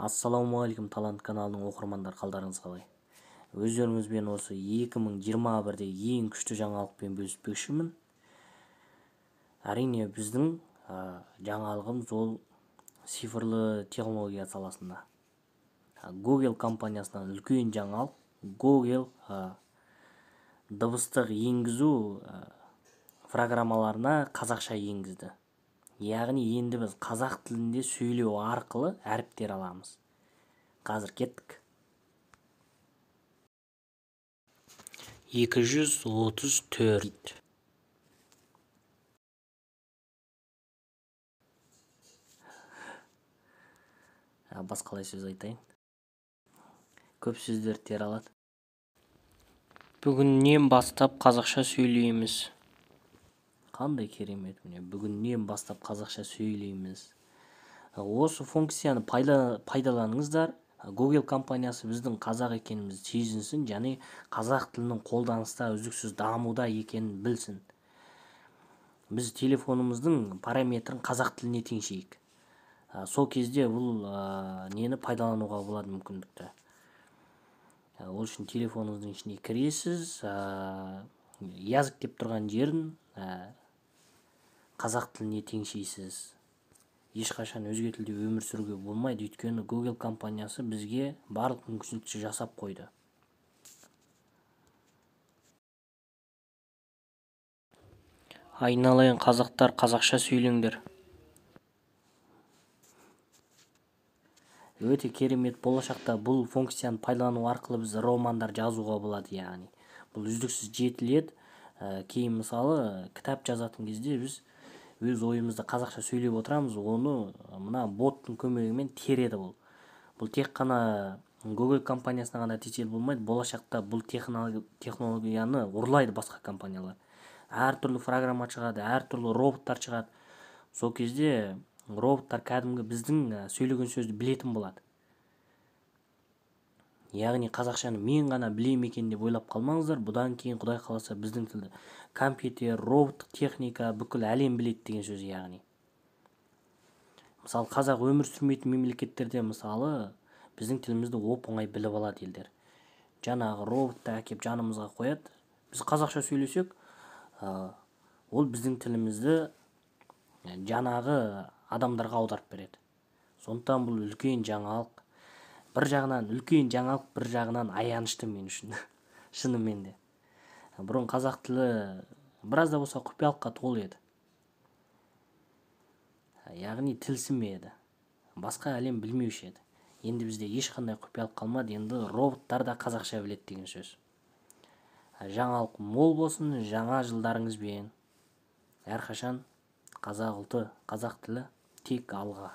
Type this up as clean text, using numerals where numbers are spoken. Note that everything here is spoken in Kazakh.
Ассалаумағалейкум, Талант каналының оқырмандар, қалдарыңыз қалай? Өздеріңізбен осы 2021-де ең күшті жаңалықпен бөліспекшімін. Әрине, біздің жаңалығымыз ол цифрлы технология саласында. Google компаниясынан үлкен жаңалық. Google дыбыстық енгізу программаларына қазақша енгізді. Яғни енді біз қазақ тілінде сөйлеу арқылы әріптер аламыз. Қазір кеттік. 234. Басқалай сөз айтайын. Көп сөздер тере алады. Бүгіннен бастап қазақша сөйлейміз. Қандай керемет, міне, бүгіннен бастап қазақша сөйлейміз. Осы функцияны пайдаланыңыздар. Google компаниясы біздің қазақ екенімізді сезінсін және қазақ тілінің қолданыста үздіксіз дамуда екенін білсін. Біз телефонымыздың параметрін қазақ тіліне теңшейік. Сол кезде бұл нені пайдалануға болады мүмкіндікті. Ол үшін телефоныңыздың ішіне кіресіз, язык деп тұрған жерін қазақ тіліне теңшейсіз. Ешқашан өзге тілде өмір сүруге болмайды, өйткені Google компаниясы бізге барлық мүмкіншілікті жасап қойды. Айналайын қазақтар, қазақша сөйлеңдер. Өте керемет, болашақта бұл функцияны пайдалану арқылы біз романдар жазуға болады, яғни бұл үздіксіз жетіледі. Кейін мысалы кітап жазатын кезде біз өз ойымызды қазақша сөйлеп отырамыз, оны мына боттың көмегімен тереді бұл. Бұл тек қана Google компаниясына ғана тиесілі болмайды, болашақта бұл технологияны ұрлайды басқа компаниялар. Әртүрлі программа шығады, әртүрлі роботтар шығады. Сол кезде роботтар кәдімгі біздің сөйлеген сөзді білетін болады. Яғни қазақшаны мен ғана білем екен деп ойлап қалмаңыздар. Бұдан кейін Құдай қаласа біздің тілді компьютер, роботтық техника, бүкіл әлем біледі деген сөз яғни. Мысалы, қазақ өмір сүрмейтін мемлекеттерде мысалы біздің тілімізді оп-оңай біліп алады елдер. Жаңағы роботты әкеп жанымызға қояды. Біз қазақша сөйлесек, ол біздің тілімізді жаңағы адамдарға аударып береді. Сондықтан бұл үлкен жаңалық. Бір жағынан үлкен жаңалық, бір жағынан аянышты мен үшін. Шынымен де. Бұрын қазақ тілі біраз да болса құпиялыққа толы еді. Яғни тілсім еді. Басқа әлем білмеуші еді. Енді бізде ешқандай құпиялық қалмады. Енді роботтар да қазақша біледі деген сөз. Жаңалық мол болсын, жаңа жылдарыңызбен. Әрқашан қазақ ұлты, қазақ тілі тек алға.